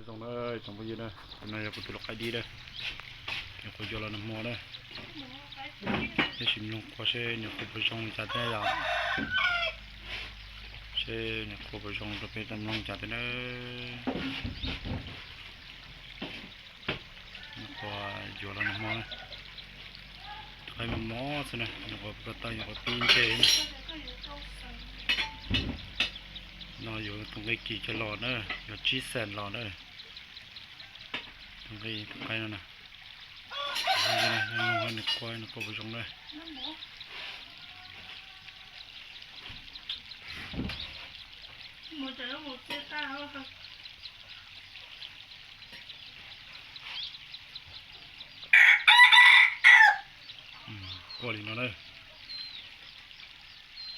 Zoo na, tsoom phooj ywg na, tus no yog kuv tus lau qaib dib na, nyuam qhuav yuav los nag hmo na. Tab sis mloog qua seb nyuam qhuav puas zoo li cas thiab yom. Seb nyuam qhuav puas zoo rau peb tau mloog cas thiab na. Nyuam qhuav yuav los nag hmo na. Tus qaib mos mos xwb na, nyuam qhuav ko taw nyuam qhuav pib ntseg na. No yuav tus nqi kis coj los na, yuav tsib xees los na. Tus nqi tus qaib no na. Nws qua nws qua puas zoo na. Qua li no na.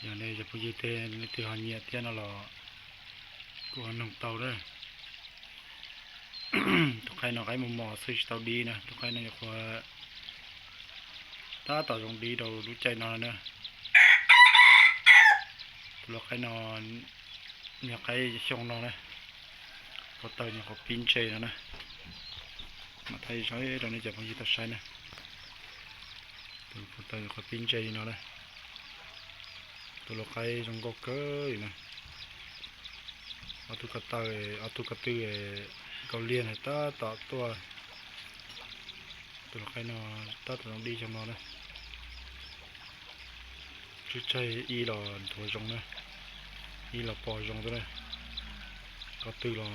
Yog nej cov phooj ywg tej leej twg ho nyiam thiab no los kuj ho noog tau na. Tus qaib no qaib mos mos xwb tsis tau dib na, tus qaib no nyuam qhuav tab tom zoo dib rau lub caij no na. Tus lau qaib no yog qaib xyoo no na, ko taw nyuam qhuav pib ntseg no na. Mam thaij zoj rau nej cov phooj ywg tau saib na. Tus ko taw nyuam qhuav pib ntseg li no na. Tus lau qaib zoo nkauj kawg li na. Ob tug ko taw, ob tug ko tw nkauj liag na tab tom tuaj. Tus lau qaib no tab tom zoo dib xyoo no na. Tswb tshaij ib los nthuav zoo na, ib los pos zoo xwb na. Ko tw los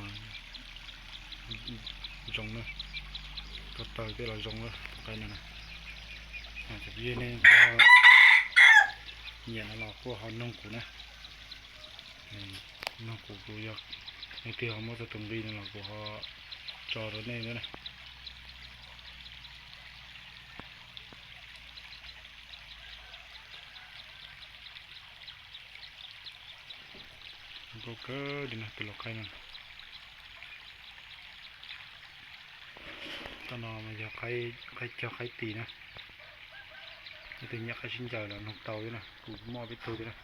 zoo na, ko taw tej los zoo na, tus qaib no na. Cov phooj ywg nej nyiam no los kuj ho noog kuv na. Noog kuv, kuv yog leej twg ho muab txog tus nqi no los kuv ho tso rau nej na. Zoo nkauj kawg li no tus lau qaib no. Toj no mas yog qaib cog qaib tis na. Leej twg nyiam qaib sib ncaws los noog tau thiab na, kuv muaj peb tug thiab na.